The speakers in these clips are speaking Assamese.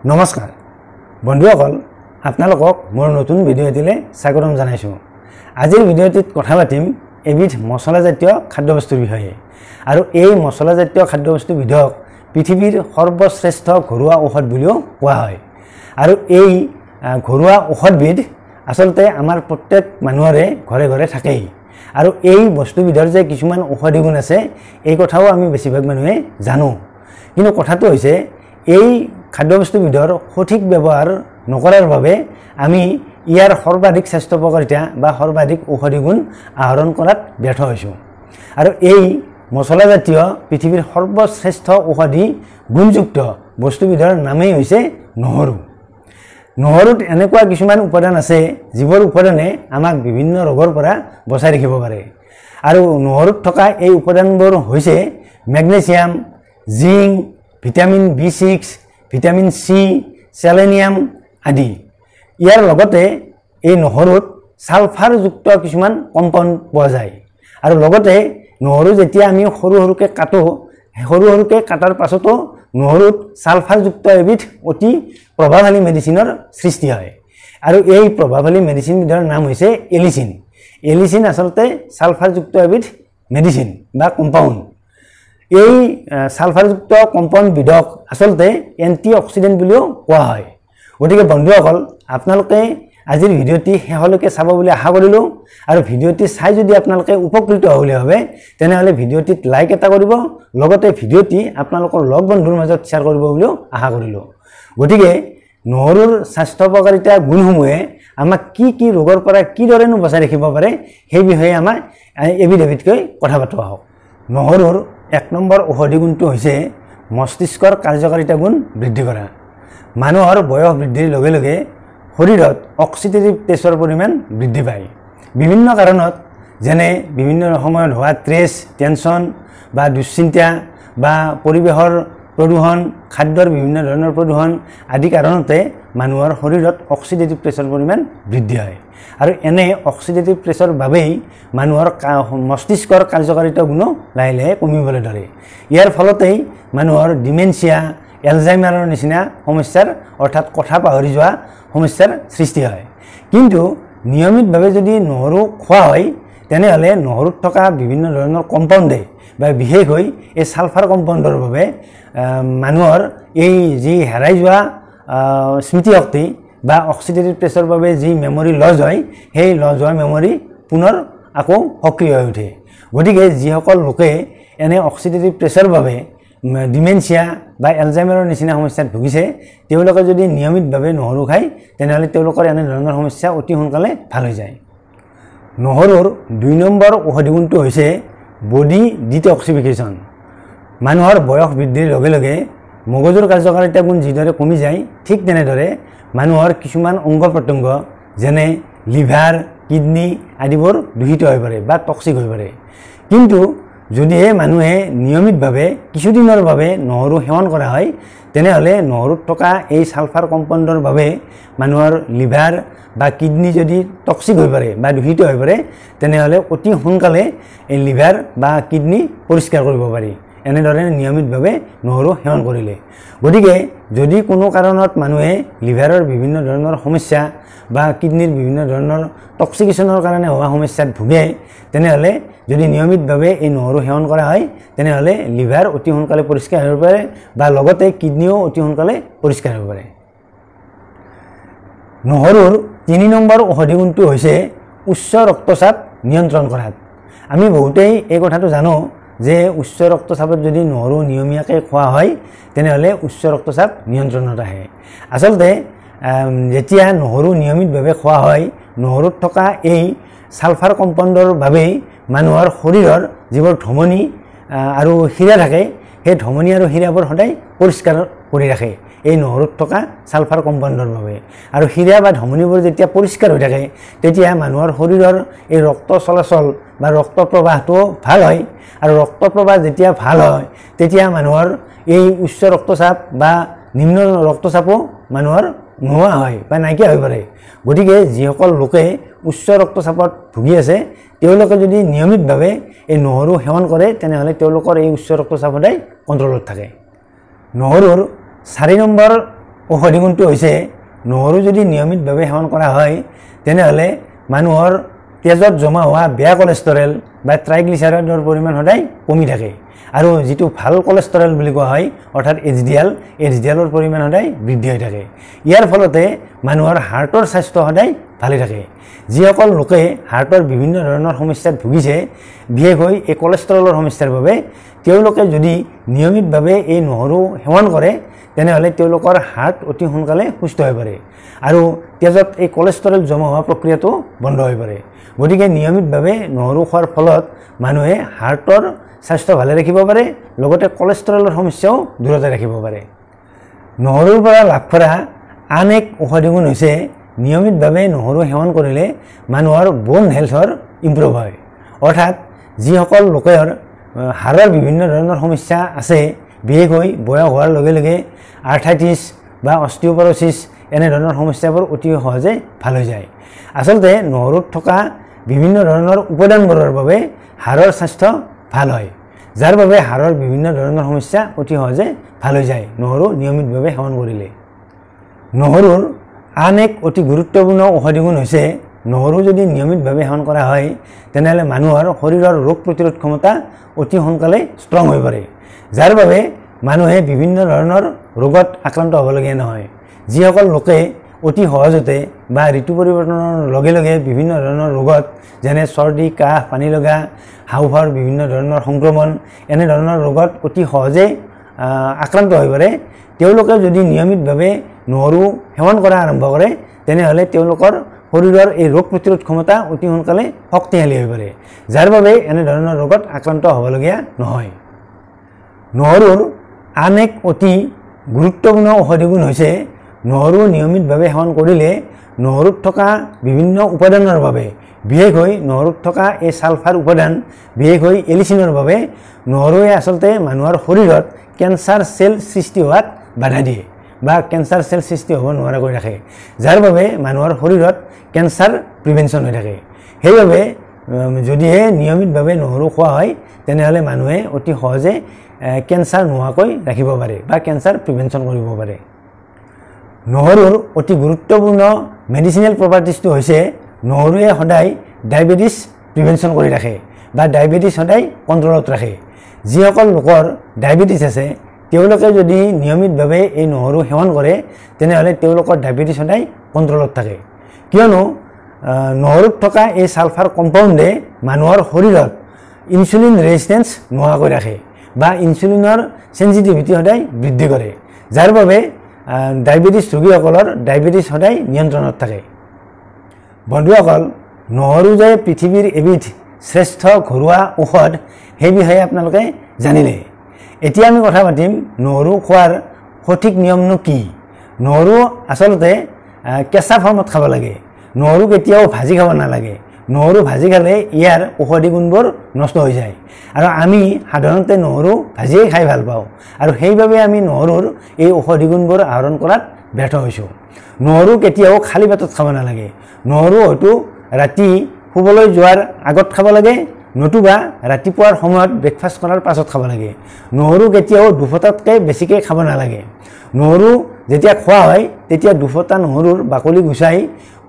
নমস্কাৰ বন্ধুসকল, আপোনালোকক মোৰ নতুন ভিডিঅ' এটিলৈ স্বাগতম জনাইছোঁ। আজিৰ ভিডিঅ'টিত কথা পাতিম এবিধ মছলাজাতীয় খাদ্যবস্তুৰ বিষয়ে, আৰু এই মছলাজাতীয় খাদ্যবস্তুবিধক পৃথিৱীৰ সৰ্বশ্ৰেষ্ঠ ঘৰুৱা ঔষধ বুলিও কোৱা হয়। আৰু এই ঘৰুৱা ঔষধবিধ আচলতে আমাৰ প্ৰত্যেক মানুহৰে ঘৰে ঘৰে থাকেই, আৰু এই বস্তুবিধৰ যে কিছুমান ঔষধি গুণ আছে এই কথাও আমি বেছিভাগ মানুহে জানো। কিন্তু কথাটো হৈছে, এই খাদ্যবস্তুবিধৰ সঠিক ব্যৱহাৰ নকৰাৰ বাবে আমি ইয়াৰ সৰ্বাধিক স্বাস্থ্য উপকাৰিতা বা সৰ্বাধিক ঔষধি গুণ আহৰণ কৰাত ব্যৰ্থ হৈছোঁ। আৰু এই মছলাজাতীয় পৃথিৱীৰ সৰ্বশ্ৰেষ্ঠ ঔষধি গুণযুক্ত বস্তুবিধৰ নামেই হৈছে নহৰু। নহৰুত এনেকুৱা কিছুমান উপাদান আছে যিবোৰ উপাদানে আমাক বিভিন্ন ৰোগৰ পৰা বচাই ৰাখিব পাৰে। আৰু নহৰুত থকা এই উপাদানবোৰ হৈছে magnesium, zinc, vitamin B6, vitamin C, selenium আদি। ইয়াৰ লগতে এই নহৰুত ছালফাৰযুক্ত কিছুমান কম্পাউণ্ড পোৱা যায়। আৰু লগতে নহৰু যেতিয়া আমি সৰু সৰুকৈ কাটোঁ, সৰু সৰুকৈ কটাৰ পাছতো নহৰুত ছালফাৰযুক্ত এবিধ অতি প্ৰভাৱশালী মেডিচিনৰ সৃষ্টি হয়। আৰু এই প্ৰভাৱশালী মেডিচিনবিধৰ নাম হৈছে এলিচিন। এলিচিন আচলতে ছালফাৰযুক্ত এবিধ মেডিচিন বা কম্পাউণ্ড। এই ছালফাৰযুক্ত কম্পাউণ্ডবিধক আচলতে এণ্টি অক্সিডেণ্ট বুলিও কোৱা হয়। গতিকে বন্ধুসকল, আপোনালোকে আজিৰ ভিডিঅ'টি শেষলৈকে চাব বুলি আশা কৰিলোঁ। আৰু ভিডিঅ'টি চাই যদি আপোনালোকে উপকৃত হ'ব বুলি ভাবে, তেনেহ'লে ভিডিঅ'টিত লাইক এটা কৰিব, লগতে ভিডিঅ'টি আপোনালোকৰ লগ বন্ধুৰ মাজত শ্বেয়াৰ কৰিব বুলিও আশা কৰিলোঁ। গতিকে নহৰুৰ স্বাস্থ্য উপকাৰিতা গুণসমূহে আমাক কি কি ৰোগৰ পৰা কিদৰেনো বচাই ৰাখিব পাৰে সেই বিষয়ে আমাৰ এবিধ এবিধকৈ কথা পাতোঁ আহক। নহৰুৰ 1 নম্বৰ ঔষধি গুণটো হৈছে মস্তিষ্কৰ কাৰ্যকাৰিতা গুণ বৃদ্ধি কৰা। মানুহৰ বয়স বৃদ্ধিৰ লগে লগে শৰীৰত অক্সিডেটিভ ষ্ট্ৰেছৰ পৰিমাণ বৃদ্ধি পায়। বিভিন্ন কাৰণত, যেনে বিভিন্ন সময়ত হোৱা ষ্ট্ৰেছ, টেনশ্যন বা দুশ্চিন্তা বা পৰিৱেশৰ প্ৰদূষণ, খাদ্যৰ বিভিন্ন ধৰণৰ প্ৰদূষণ আদি কাৰণতে মানুহৰ শৰীৰত অক্সিডেটিভ ষ্ট্ৰেছৰ পৰিমাণ বৃদ্ধি হয়। আৰু এনে অক্সিডেটিভ ষ্ট্ৰেছৰ বাবেই মানুহৰ মস্তিষ্কৰ কাৰ্যকাৰিতা গুণো লাহে লাহে কমিবলৈ ধৰে। ইয়াৰ ফলতেই মানুহৰ ডিমেনচিয়া, এলজাইমাৰৰ নিচিনা সমস্যাৰ, অৰ্থাৎ কথা পাহৰি যোৱা সমস্যাৰ সৃষ্টি হয়। কিন্তু নিয়মিতভাৱে যদি নহৰু খোৱা হয়, তেনেহ'লে নহৰুত থকা বিভিন্ন ধৰণৰ কম্পাউণ্ডে বা বিশেষকৈ এই ছালফাৰ কম্পাউণ্ডৰ বাবে মানুহৰ এই যি হেৰাই যোৱা স্মৃতিশক্তি বা অক্সিডেটিভ ষ্ট্ৰেছৰ বাবে যি মেমৰি লছ হয়, সেই লছ হোৱা মেমৰি পুনৰ আকৌ সক্ৰিয় হৈ উঠে। গতিকে যিসকল লোকে এনে অক্সিডেটিভ ষ্ট্ৰেছৰ বাবে ডিমেনচিয়া বা এলজাইমাৰৰ নিচিনা সমস্যাত ভুগিছে, তেওঁলোকে যদি নিয়মিতভাৱে নহৰু খায়, তেনেহ'লে তেওঁলোকৰ এনেধৰণৰ সমস্যা অতি সোনকালে ভাল হৈ যায়। নহৰুৰ 2 নম্বৰ ঔষধি গুণটো হৈছে বডি ডিটক্সিফিকেশ্যন। মানুহৰ বয়স বৃদ্ধিৰ লগে লগে মগজুৰ কাৰ্যকাৰিতা গুণ যিদৰে কমি যায়, ঠিক তেনেদৰে মানুহৰ কিছুমান অংগ প্ৰত্যংগ যেনে লিভাৰ, কিডনী আদিবোৰ দূষিত হৈ পৰে বা টক্সিক হৈ পৰে। কিন্তু যদিহে মানুহে নিয়মিতভাৱে কিছুদিনৰ বাবে নহৰু সেৱন কৰা হয়, তেনেহ'লে নহৰুত থকা এই ছালফাৰ কম্পাউণ্ডৰ বাবে মানুহৰ লিভাৰ বা কিডনী যদি টক্সিক হৈ পৰে বা দূষিত হৈ পৰে, তেনেহ'লে অতি সোনকালে এই লিভাৰ বা কিডনী পৰিষ্কাৰ কৰিব পাৰি এনেদৰে নিয়মিতভাৱে নহৰু সেৱন কৰিলে। গতিকে যদি কোনো কাৰণত মানুহে লিভাৰৰ বিভিন্ন ধৰণৰ সমস্যা বা কিডনীৰ বিভিন্ন ধৰণৰ টক্সিকেশ্যনৰ কাৰণে হোৱা সমস্যাত ভোগে, তেনেহ'লে যদি নিয়মিতভাৱে এই নহৰু সেৱন কৰা হয়, তেনেহ'লে লিভাৰ অতি সোনকালে পৰিষ্কাৰ হ'ব পাৰে বা লগতে কিডনীও অতি সোনকালে পৰিষ্কাৰ হ'ব পাৰে। নহৰুৰ 3 নম্বৰ ঔষধি গুণটো হৈছে উচ্চ ৰক্তচাপ নিয়ন্ত্ৰণ কৰাত। আমি বহুতেই এই কথাটো জানো যে উচ্চ ৰক্তচাপত যদি নহৰু নিয়মীয়াকৈ খোৱা হয়, তেনেহ'লে উচ্চ ৰক্তচাপ নিয়ন্ত্ৰণত আহে। আচলতে যেতিয়া নহৰু নিয়মিতভাৱে খোৱা হয়, নহৰুত থকা এই ছালফাৰ কম্পাউণ্ডৰ বাবেই মানুহৰ শৰীৰৰ যিবোৰ ধমনী আৰু শিৰা থাকে, সেই ধমনী আৰু শিৰাবোৰ সদায় পৰিষ্কাৰ কৰি ৰাখে এই নহৰুত থকা ছালফাৰ কম্পাউণ্ডৰ বাবে। আৰু শিৰা বা ধমনীবোৰ যেতিয়া পৰিষ্কাৰ হৈ থাকে, তেতিয়া মানুহৰ শৰীৰৰ এই ৰক্ত চলাচল বা ৰক্ত প্ৰবাহটোও ভাল হয়। আৰু ৰক্ত প্ৰবাহ যেতিয়া ভাল হয়, তেতিয়া মানুহৰ এই উচ্চ ৰক্তচাপ বা নিম্ন ৰক্তচাপো মানুহৰ নোহোৱা হয় বা নাইকিয়া হৈ পৰে। গতিকে যিসকল লোকে উচ্চ ৰক্তচাপত ভুগি আছে, তেওঁলোকে যদি নিয়মিতভাৱে এই নহৰু সেৱন কৰে, তেনেহ'লে তেওঁলোকৰ এই উচ্চ ৰক্তচাপ সদায় কণ্ট্ৰলত থাকে। নহৰুৰ 4 নম্বৰ ঔষধি গুণটো হৈছে নহৰু যদি নিয়মিতভাৱে সেৱন কৰা হয় তেনেহ'লে মানুহৰ তেজত জমা হোৱা বেয়া কলেষ্ট্ৰল বা ট্ৰাইগ্লিচাৰাইডৰ পৰিমাণ সদায় কমি থাকে আৰু যিটো ভাল কলেষ্ট্ৰল বুলি কোৱা হয় অৰ্থাৎ এইচ ডি এলৰ পৰিমাণ সদায় বৃদ্ধি হৈ থাকে। ইয়াৰ ফলতে মানুহৰ হাৰ্টৰ স্বাস্থ্য সদায় ভালে থাকে। যিসকল লোকে হাৰ্টৰ বিভিন্ন ধৰণৰ সমস্যাত ভুগিছে, বিশেষকৈ এই কলেষ্ট্ৰলৰ সমস্যাৰ বাবে, তেওঁলোকে যদি নিয়মিতভাৱে এই নহৰু সেৱন কৰে তেনেহ'লে তেওঁলোকৰ হাৰ্ট অতি সোনকালে সুস্থ হৈ পৰে আৰু তেজত এই কলেষ্ট্ৰল জমা হোৱা প্ৰক্ৰিয়াটো বন্ধ হৈ পৰে। গতিকে নিয়মিতভাৱে নহৰু খোৱাৰ ফলত মানুহে হাৰ্টৰ স্বাস্থ্য ভালে ৰাখিব পাৰে, লগতে কলেষ্ট্ৰলৰ সমস্যাও দূৰতে ৰাখিব পাৰে। নহৰুৰ পৰা লাভ কৰা আন এক ঔষধি গুণ হৈছে নিয়মিতভাৱে নহৰু সেৱন কৰিলে মানুহৰ বোন হেল্থৰ ইম্প্ৰুভ হয়। অৰ্থাৎ যিসকল লোকৰ হাড়ৰ বিভিন্ন ধৰণৰ সমস্যা আছে, বিশেষকৈ বয়স হোৱাৰ লগে লগে আৰ্থ্ৰাইটিছ বা অষ্টিঅ'পৰ'ছিছ এনেধৰণৰ সমস্যাবোৰ অতি সহজে ভাল হৈ যায়। আচলতে নহৰুত থকা বিভিন্ন ধৰণৰ উপাদানবোৰৰ বাবে হাড়ৰ স্বাস্থ্য ভাল হয়, যাৰ বাবে হাড়ৰ বিভিন্ন ধৰণৰ সমস্যা অতি সহজে ভাল হৈ যায় নহৰু নিয়মিতভাৱে সেৱন কৰিলে। নহৰুৰ আন এক অতি গুৰুত্বপূৰ্ণ ঔষধি গুণ হৈছে নহৰু যদি নিয়মিতভাৱে সেৱন কৰা হয় তেনেহ'লে মানুহৰ শৰীৰৰ ৰোগ প্ৰতিৰোধ ক্ষমতা অতি সোনকালে ষ্ট্ৰং হৈ পৰে, যাৰ বাবে মানুহে বিভিন্ন ধৰণৰ ৰোগত আক্ৰান্ত হ'বলগীয়া নহয়। যিসকল লোকে অতি সহজতে বা ঋতু পৰিৱৰ্তনৰ লগে লগে বিভিন্ন ধৰণৰ ৰোগত যেনে চৰ্দি, কাহ, পানী লগা, হাওঁফাওঁৰ বিভিন্ন ধৰণৰ সংক্ৰমণ এনেধৰণৰ ৰোগত অতি সহজে আক্ৰান্ত হৈ পৰে, তেওঁলোকে যদি নিয়মিতভাৱে নহৰু সেৱন কৰা আৰম্ভ কৰে তেনেহ'লে তেওঁলোকৰ শৰীৰৰ এই ৰোগ প্ৰতিৰোধ ক্ষমতা অতি সোনকালে শক্তিশালী হৈ পৰে, যাৰ বাবে এনেধৰণৰ ৰোগত আক্ৰান্ত হ'বলগীয়া নহয়। নহৰুৰ আন এক অতি গুৰুত্বপূৰ্ণ ঔষধি গুণ হৈছে নহৰু নিয়মিতভাৱে সেৱন কৰিলে নহৰুত থকা বিভিন্ন উপাদানৰ বাবে, বিশেষকৈ নহৰুত থকা এই ছালফাৰ উপাদান, বিশেষকৈ এলিচিনৰ বাবে নহৰুৱে আচলতে মানুহৰ শৰীৰত কেঞ্চাৰ চেল সৃষ্টি হোৱাত বাধা দিয়ে বা কেঞ্চাৰ চেল সৃষ্টি হ'ব নোৱাৰাকৈ ৰাখে, যাৰ বাবে মানুহৰ শৰীৰত কেঞ্চাৰ প্ৰিভেনশ্যন হৈ থাকে। সেইবাবে যদিহে নিয়মিতভাৱে নহৰু খোৱা হয় তেনেহ'লে মানুহে অতি সহজে কেঞ্চাৰ নোহোৱাকৈ ৰাখিব পাৰে বা কেঞ্চাৰ প্ৰিভেনশ্যন কৰিব পাৰে। নহৰুৰ অতি গুৰুত্বপূৰ্ণ মেডিচিনেল প্ৰপাৰ্টিজটো হৈছে নহৰুৱে সদায় ডায়েবেটিছ প্ৰিভেনশ্যন কৰি ৰাখে বা ডায়েবেটিছ সদায় কণ্ট্ৰলত ৰাখে। যিসকল লোকৰ ডায়েবেটিছ আছে তেওঁলোকে যদি নিয়মিতভাৱে এই নহৰু সেৱন কৰে তেনেহ'লে তেওঁলোকৰ ডায়েবেটিছ সদায় কণ্ট্ৰলত থাকে, কিয়নো নহৰুত থকা এই ছালফাৰ কম্পাউণ্ডে মানুহৰ শৰীৰত ইনচুলিন ৰেজিষ্টেঞ্চ নোহোৱাকৈ ৰাখে বা ইনচুলিনৰ চেঞ্চিটিভিটি সদায় বৃদ্ধি কৰে, যাৰ বাবে ডায়েবেটিছ ৰোগীসকলৰ ডায়েবেটিছ সদায় নিয়ন্ত্ৰণত থাকে। বন্ধুসকল, নহৰু যে পৃথিৱীৰ এবিধ শ্ৰেষ্ঠ ঘৰুৱা ঔষধ সেই বিষয়ে আপোনালোকে জানিলে। এতিয়া আমি কথা পাতিম নহৰু খোৱাৰ সঠিক নিয়মনো কি। নহৰু আচলতে কেঁচা ফৰ্মত খাব লাগে, নহৰু কেতিয়াও ভাজি খাব নালাগে। নহৰু ভাজি খালে ইয়াৰ ঔষধি গুণবোৰ নষ্ট হৈ যায় আৰু আমি সাধাৰণতে নহৰু ভাজিয়েই খাই ভাল পাওঁ আৰু সেইবাবে আমি নহৰুৰ এই ঔষধি গুণবোৰ আহৰণ কৰাত ব্যৰ্থ হৈছোঁ। নহৰু কেতিয়াও খালী পেটত খাব নালাগে। নহৰু হয়তো ৰাতি শুবলৈ যোৱাৰ আগত খাব লাগে, নতুবা ৰাতিপুৱাৰ সময়ত ব্ৰেকফাষ্ট কৰাৰ পাছত খাব লাগে। নহৰু কেতিয়াও দুফটাতকৈ বেছিকৈ খাব নালাগে। নহৰু যেতিয়া খোৱা হয় তেতিয়া দুফটা নহৰুৰ বাকলি গুচাই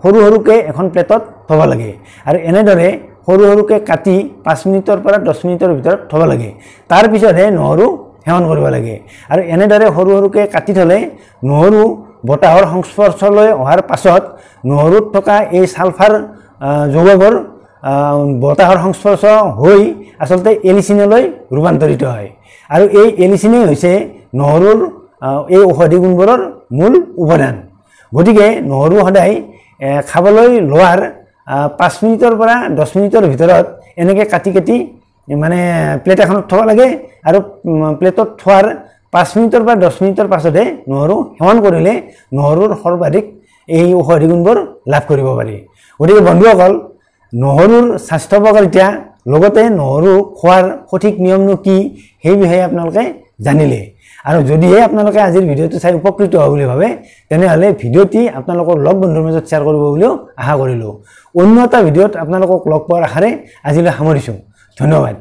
সৰু সৰুকৈ এখন প্লেটত থ'ব লাগে আৰু এনেদৰে সৰু সৰুকৈ কাটি 5 মিনিটৰ পৰা 10 মিনিটৰ ভিতৰত থ'ব লাগে। তাৰপিছতহে নহৰু সেৱন কৰিব লাগে আৰু এনেদৰে সৰু সৰুকৈ কাটি থ'লে নহৰু বতাহৰ সংস্পৰ্শলৈ অহাৰ পাছত নহৰুত থকা এই ছালফাৰ যৌগবোৰ বতাহৰ সংস্পৰ্শ হৈ আচলতে এলিচিনলৈ ৰূপান্তৰিত হয় আৰু এই এলিচিনেই হৈছে নহৰুৰ এই ঔষধি গুণবোৰৰ মূল উপাদান। গতিকে নহৰু সদায় খাবলৈ লোৱাৰ 5 মিনিটৰ পৰা 10 মিনিটৰ ভিতৰত এনেকৈ কাটি কাটি মানে প্লেট এখনত থ'ব লাগে আৰু প্লেটত থোৱাৰ 5 মিনিটৰ পৰা 10 মিনিটৰ পাছতহে নহৰু সেৱন কৰিলে নহৰুৰ সৰ্বাধিক এই ঔষধি গুণবোৰ লাভ কৰিব পাৰি। গতিকে বন্ধুসকল, নহৰুৰ স্বাস্থ্য উপকাৰিতা লগতে নহৰু খোৱাৰ সঠিক নিয়মনো কি সেই বিষয়ে আপোনালোকে জানিলে আৰু যদিহে আপোনালোকে আজিৰ ভিডিঅ'টো চাই উপকৃত হ'ব বুলি ভাবে তেনেহ'লে ভিডিঅ'টি আপোনালোকৰ লগ বন্ধুৰ মাজত শ্বেয়াৰ কৰিব বুলিও আশা কৰিলোঁ। অন্য এটা ভিডিঅ'ত আপোনালোকক লগ পোৱাৰ আশাৰে আজিলৈ সামৰিছোঁ। ধন্যবাদ।